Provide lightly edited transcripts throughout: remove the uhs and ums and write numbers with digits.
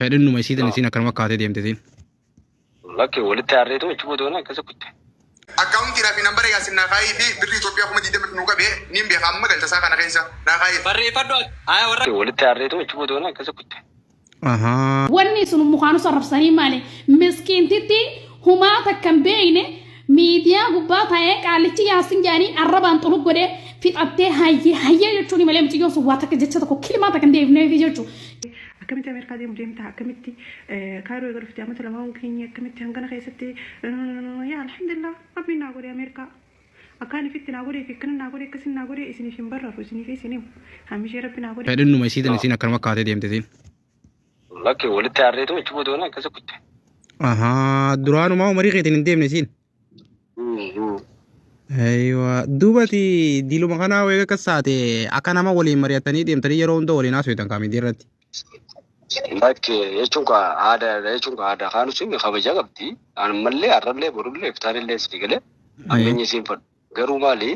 Fedhinnuma isiitiin isiin akkanuma kaatee deemte isiin. Lakki walitti aarreetu achi booda akkasa kutte. Akkaawuntiidhaa fi nambara Yaasin naa kaayii fi birrii Itoophiyaa 20,000 nuu qabe niin beeka amma galcha isaa kana keessa naa kaayiif. Barreeffadhu ati. Aya warra. Walitti aarreetu achi booda akkasa kutte. Ahaa. Wanni isin mukaanus arrabsanii maali? Miskiintitti humaa takka hin beekne miidiyaa gubbaa taa'ee qaallichi yaasin jedhanii arrabaan xuluq godhee fixattee hayyee hayyee jechuun malee mucayyoon sun waa takka jecha tokko kilimaa takka hin deebifneefi jechuudha. Akkamitti Ameerikaa deemu deemta? Akkamitti Kaayiroo eega dhufte amata lamaa hin geenye? Akkamitti hangana keessatti? Yaa alhamdulillah Rabbiin naa godhe Ameerikaa. Akkaan ifitti naa godhee fi akkana naa godhe akkasin naa godhe isiniif hin barraru isiniif isin himu. Hammishee Rabbi naa godhe. Fedhinnuma isiitiin isiin akkanuma kaatee deemte isiin. Lakki walitti aarreetu achi booda akkasa kutte. Ahaa duraanumaa umarii keetiin hin deemne isiin. Aywa duubati diluma kanaa weega akkas taate akka nama waliin mari'attanii deemtanii yeroo hunda waliin haasoftan kaa miidiyaa irratti. Lakki jechuun kaa aadaa jechuun kaa aadaa kaanu sun kabaja qabdi. Ammallee har'allee borullee iftaanillee sii galee ammeenya isiin fadhu. Garuu maali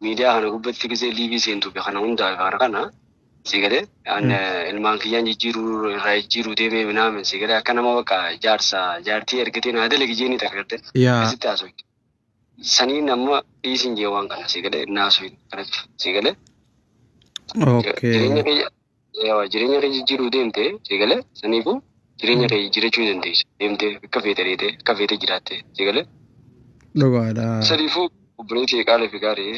miidiyaa kana gubbatti gisee liivii seentuu fi kana hundaa kana kana sii galee an ilmaan kiyyaan jijjiiruu irraa jijjiiruu deemee minaamin sii galee akka nama bakka jaarsa jaartii ergatee naa dalagi jeeni takka gartee Yaa. akkasitti haasofti. Saniin amma dhiisin jee waan kana sii galee naasuu kanatti sii galee. Okay. Jireenya kiyya yawa jireenya kee jijjiiruu deemte sii galee saniifuu jireenya kee jijjiirachuu ni dandeessa deemtee akka feete dheetee akka feete jiraatte sii galee. Dhugaadha. Saniifuu obboleettii qaalii fi gaarii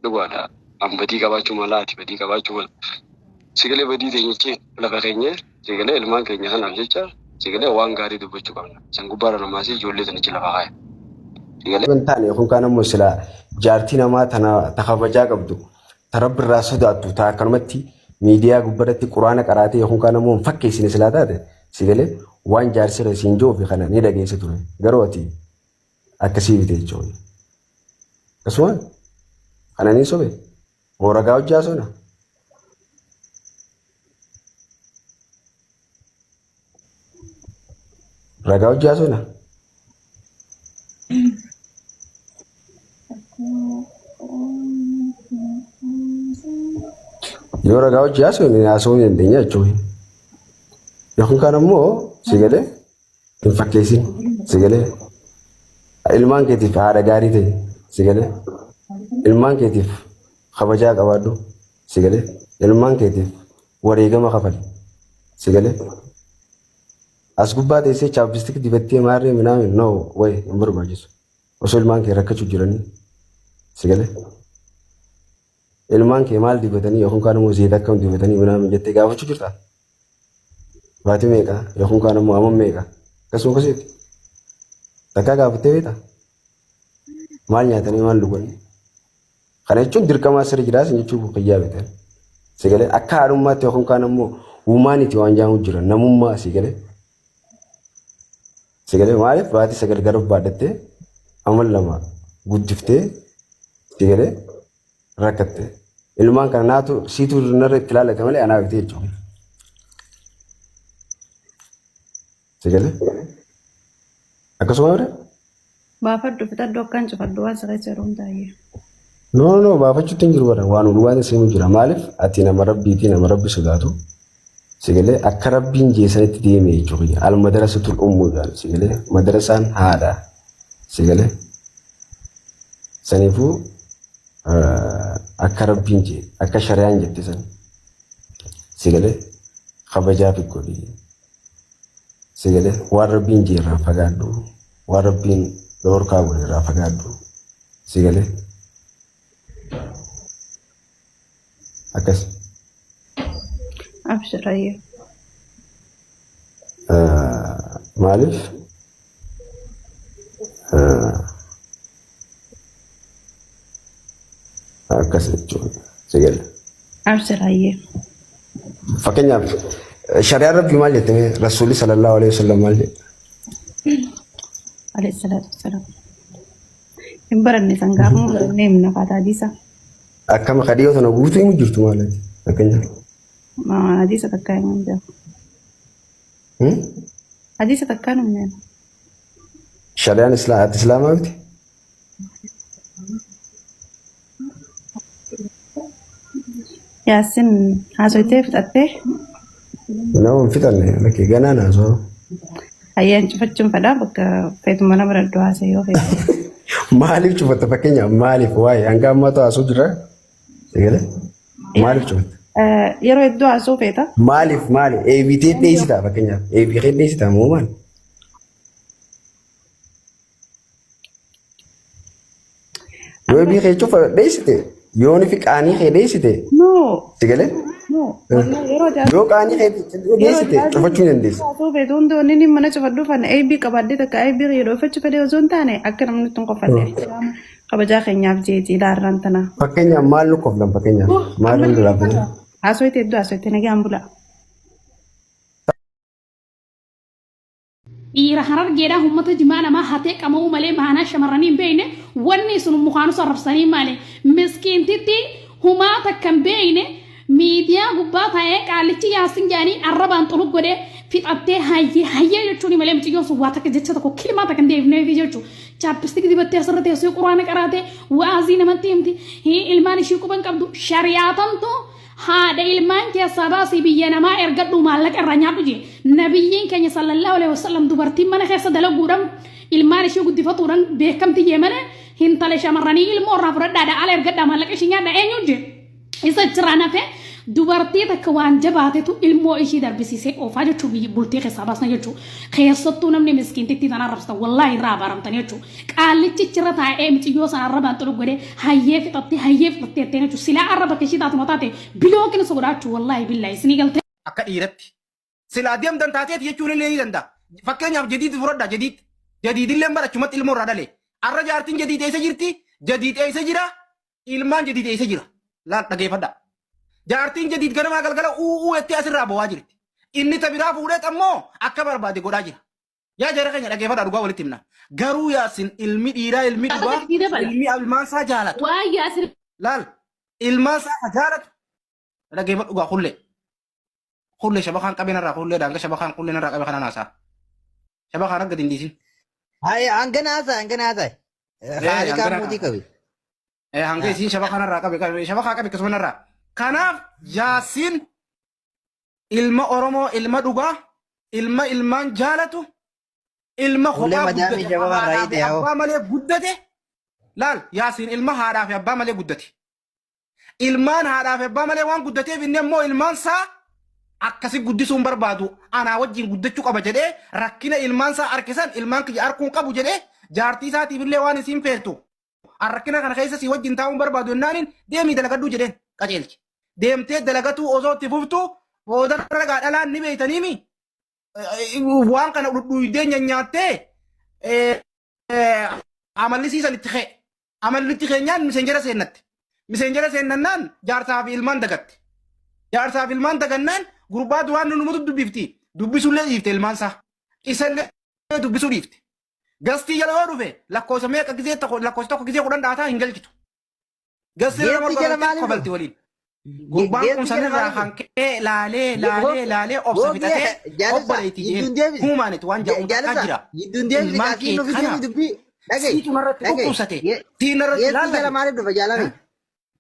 dhugaadha. An badii qabaachuu mala ati badii qabaachuu mala. Si galee badii teenyichi lafa keenya si galee ilmaan keenya kanaaf jecha si galee waan gaarii dubbachuu qabna. San gubbaarra namaas ijoollee tanichi lafa kaaya. Si galee. Hin taane kun kaan ammoo silaa jaartii namaa tana ta kabajaa qabdu ta rabbi irraa sodaattu ta akkanumatti miidiyaa gubbarratti quraana qaraatee kun kaan ammoo hin fakkeessine silaa taate si galee waan jaarsi kee siin jiru fi kana ni dhageessa ture garuu ati akkasii miti jechuudha. Akkasuma kana ni sobe moo ragaa hojjaa sona. Ragaa hojjaa sona. Yoo ragaa hojii haasofne haasa'uu hin dandeenya jechuudha. Yookiin kaan ammoo si galee hin fakkeessin si galee ilmaan keetiif haadha gaarii ta'e si galee ilmaan keetiif kabajaa qabaadhu si galee ilmaan keetiif wareegama kafali si galee as gubbaa teessee chaappistik dibattee maarree minaamin no way hin barbaachisu osoo ilmaan kee rakkachuu jiranii si galee ilmaan kee maal dibatanii yookiin kaan immoo zeeta akkam dibatanii minaamin jettee gaafachuu jirta. Baatii meeqa yookiin kaan immoo amma meeqa akkasuma akkasitti takkaa gaafattee beektaa maal nyaatanii maal dhuganii kana jechuun dirqama asirra jiraas jechuu kiyyaa beektan sigalee akka haadhummaatti yookiin kaan immoo humaaniti waan jedhamu jira namummaa sigalee sigalee maaliif baatii sagal gara baadhattee amal lama guddiftee sigalee rakkatte. Ilmaan kana naatu siitu narra itti ilaallate malee anaa miti jechuudha. Sigalee? Akkasuma bira? Baafadhu fixadhu akkaan cufadhu waan si keessa yeroo hundaa'ee. No no no baafachuutti hin jiru bara waan dhugaan simu jira maaliif ati nama rabbiiti nama rabbi sodaatu sigalee akka rabbiin jeesanitti deeme jechuudha al madarasatul ummu jedhan sigalee madarasaan haadha sigalee Saniifuu akka rabbiin jee akka shari'aan jette san si galee kabajaa fi godhi si galee waan rabbiin jee irraa fagaadhu waan rabbiin dhoorkaa godhe irraa fagaadhu si galee akkas. Abshir ayyee. Maaliif akkas jechuudha si gala. Abshir ayyee. Fakkeenyaaf shari'aan rabbii maal jette rasuulli sallallahu alaihi wasallam maal jedhe? Alayhi salaatu wassalaam. Hin baranne san gaafuma barannee himna faata hadiisa. Akkama kadhiyoo tana guutuu himu jirtu maal fakkeenyaaf. Hadiisa takkaa himan beeku. Hadiisa takkaa hin beeku. Shari'aan islaa ati islaamaa miti? Yaasin haasoytee fixattee. Nama hin fixanne lakkee ganaa naasoo. Ayyaan cufachuun fedhaa bakka feetu mana bira haasa'e yoo feete. Maaliif cufatta fakkeenyaaf maaliif waa'ee hanga ammaa haasoo jira? Eegale maaliif cufatta? Yeroo hedduu haasoo feeta. Maaliif maali? ABT dheessitaa fakkeenyaaf ABT dheessitaa moo maal? Yoo AB kee cufa dheessite yoo ni fi qaanii kee dheessite No, si galee? no. Wallahi yeroo jaarsa Yoo qaanii kee yeroo dheessite jaarsa cufachuu hin dandeessu. haasoo feetu hundi wanni inni mana cufadhu fan AB qabaadde takka AB yeroo ifachuu fedhe osoo hin taane akka namni ittiin qofadhe kabajaa keenyaaf jeeti ilaarraan tana. Fakkeenyaaf maal nu koflan fakkeenyaaf maal nu dhaabbatan? Haasoo itti hedduu haasoo itti nagaan bula. Dhiira Harargeedhaa ummata jimaa namaa hatee qama'uu malee maanaa shamarranii hin beekne wanni isin mukaanus arrabsanii malee miskiintitti humaa takka hin beekne miidiyaa gubbaa taa'ee qaallichi yaasin jedhanii arrabaan xulug godhee fixattee hayyee hayyee jechuun malee mucayyoon sun waa takka jecha tokko kilimaa takka hin deebifneefi jechuudha. Chaappistik dibattee asirra teessee quraana qaraatee wa'aazii namatti himti ilmaan ishii quban qabdu shariyaatamtu Haadha ilmaan keessaa baasii biyya namaa ergadhuu maallaqa irraa nyaadhu jee. Nabiyyiin keenya sallallahu alaihi wasallam dubartiin mana keessa dalaguudhaan ilmaan ishii guddifatuudhaan beekamti jee malee hintala shamarranii ilmoo irraa fudhadhaadha ala ergadhaa maallaqa ishii nyaadha eenyu jee. Isa achirraa nafe dubartii takka waan jabaatetu ilmoo ishii darbisiisee oofaa jechuu biyya bultii keessaa baasna jechuu. Keessattuu namni miskiintittii tana arrabsitan wallaahi irraa abaaramtan jechuu. Qaallichi achirra taa'ee miciyyoo sana arrabaan xuluq godhee hayyee fixattee hayyee fixattee jetteen jechuudha. Silaa arraba bakka ishii taatuma taate bilookin isa godhaa wallaahi billaahi isinii galtee. Akka dhiiratti. Silaa deemtan taateeti jechuun illee ni danda'a. Fakkeenyaaf jadiid fudhadhaa jadiid. Jadiidillee bara achumatti ilmoo irraa dhale. Arra jaartiin jadiid eessa jirti? Jadiid eessa jira? Ilmaan jadiid eessa jira? Laal dhageeffadhaa. Jaartiin jadiid ganamaa galgala u'uu jettee asirraa boo'aa jirti. Inni ta biraa fuudheet ammoo akka barbaade godhaa jira. Yaa jara keenya dhageeffadhaa dhugaa walitti himna. Garuu yaasin ilmi dhiiraa ilmi dhugaa Itti dabala. ilmi ilmaan isaa jaalatu. Waa yaasin Laal ilmaan isaa ka jaalatu dhageeffadhu dhugaa kullee. Kullee shabakaan qabee narraa kullee daanga shabakaan kullee narraa qabe kanaan haasaa. Shabakaan akka dindiisin. Haye hangana haasa'e hangana haasa'e. Haalikaa hangana muutii qabi. Hanga isiin shabakaa narraa qabe shabakaa qabe akkasuma narraa. Kanaaf yaasiin ilma Oromoo ilma dhugaa ilma ilmaan jaalatu ilma Ullee kophaa madaamii guddate shababa irraa haadhaa fi hiite yaa'oo. abbaa malee guddate laal yaasiin ilma haadhaa fi abbaa malee guddate. Ilmaan haadhaa fi abbaa malee waan guddateef inni ammoo ilmaan isaa akkasi guddisuu hin barbaadu anaa wajjin guddachuu qaba jedhee rakkina ilmaan isaa harkisan ilmaan kiyya harkuu hin qabu jedhee jaartii isaatiif illee waan isiin feertu An rakkina kana keessa si wajjin taa'uun barbaadu jennaaniin deemii dalagadhuu jedheen qajeelche. Deemtee dalagatuu osoo itti fuftu booda ragaa dhalaan ni beeytaniimi waan kana dhudhuuydee nyanyaattee amalli siisan itti ka'e. Amalli itti keenyaan miseenjera seennatte. Miseenjera seennannaan jaarsaa fi ilmaan dagatte. Jaarsaa fi ilmaan dagannaan gurbaa duraan numatu dubbifti. Dubbisullee dhiifte ilmaan isaa. Isallee dubbisuu dhiifte. Gastii jala yoo dhufe lakkoofsa meeqa gizee tokko lakkoofsa tokko gizee kudhan dhaataa hin galchitu. Gastii jala Geessi jala maal maaliif kofalti dhufe? waliin. Gurbaan kun Geessi jala sanirraa maaliif kan dhufe? ka'e laalee laalee laalee obsa fixatee Jaalisa obboleetti jidduun jeen deebisi. huumaanit waan jedhamu takkaa Jaalisa jira. jidduun deebisi Ilmaan kaasiin kee nuuf kana deebi dubbii. Dhaga'i. siitu narratti Dhaga'i. dhukkubsate sii narratti Geessi jala laallate. maaliif dhufa jaalame?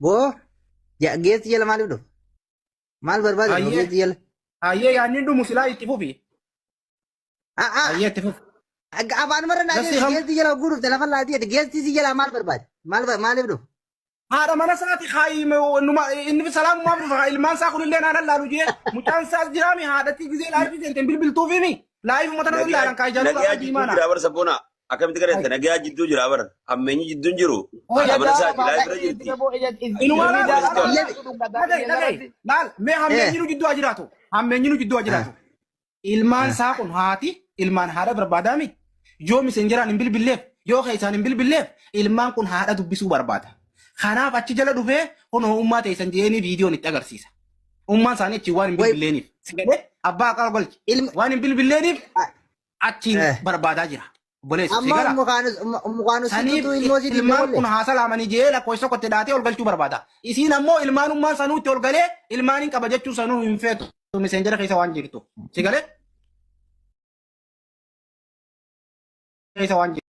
Boo geessi jala maaliif dhufa? Maal barbaade dhufa Hayyee geessi jala? hayyee yaadni dhumu silaa itti fufi. Hayyee itti fufi. Afaan marra naa Gastii deebisi kam? geessi jala hogguu dhufte lafa laatii jette geessi si jala maal barbaade? Maal maaliif dhufa? Haadha mana isaati numa inni salaamumaaf dhufa ilmaan isaa kunillee naan allaalu jee mucaan isaas jiraami haadhatti gizee laayifii seente hin bilbiltuufimi laayifuma tana Nagaa ilaalan kaa ijaan nagaa ulaa jidduu diimaana. jira bar sabboona. Akkamitti garette nagaa jidduu jira bar. Hammeenyi jidduun jiru. Haadha mana isaati laayif irra jirti. Inumaa Jarri laal walitti laal qabdi. dhaga'i dhaga'i laal mee hammeenyi nu jidduu haa jiraatu hammeenyi nu jidduu haa jiraatu. Ilmaan isaa kun haati ilmaan haadha barbaadaami. Yoo misenjeraan hin bilbilleef yoo keessaan hin bilbilleef ilmaan kun haadha dubbisuu barbaada. Kanaaf achi jala dhufee kunoo ummaa teessan je'eenii viidiyoon itti agarsiisa. Ummaan isaanii achiin waan hin Way bilbilleeniif. Si galee abbaa haqaa galchi. ilma Waan hin bilbilleeniif achiin barbaadaa jira. Obboleessa si amma galaa. ummu kaanus Saniif situtu ilmoo siitiif ilmaan daballe. kun haa salaamanii je'ee lakkoofsa tokko itti dhaatee ol galchuu barbaada. Isiin ammoo ilmaanummaan sanuu itti ol galee ilmaaniin qaba jechuu sanuu hin feetu. Miseenjera keessa waan jirtu. Si galee? Keessa waan jirtu.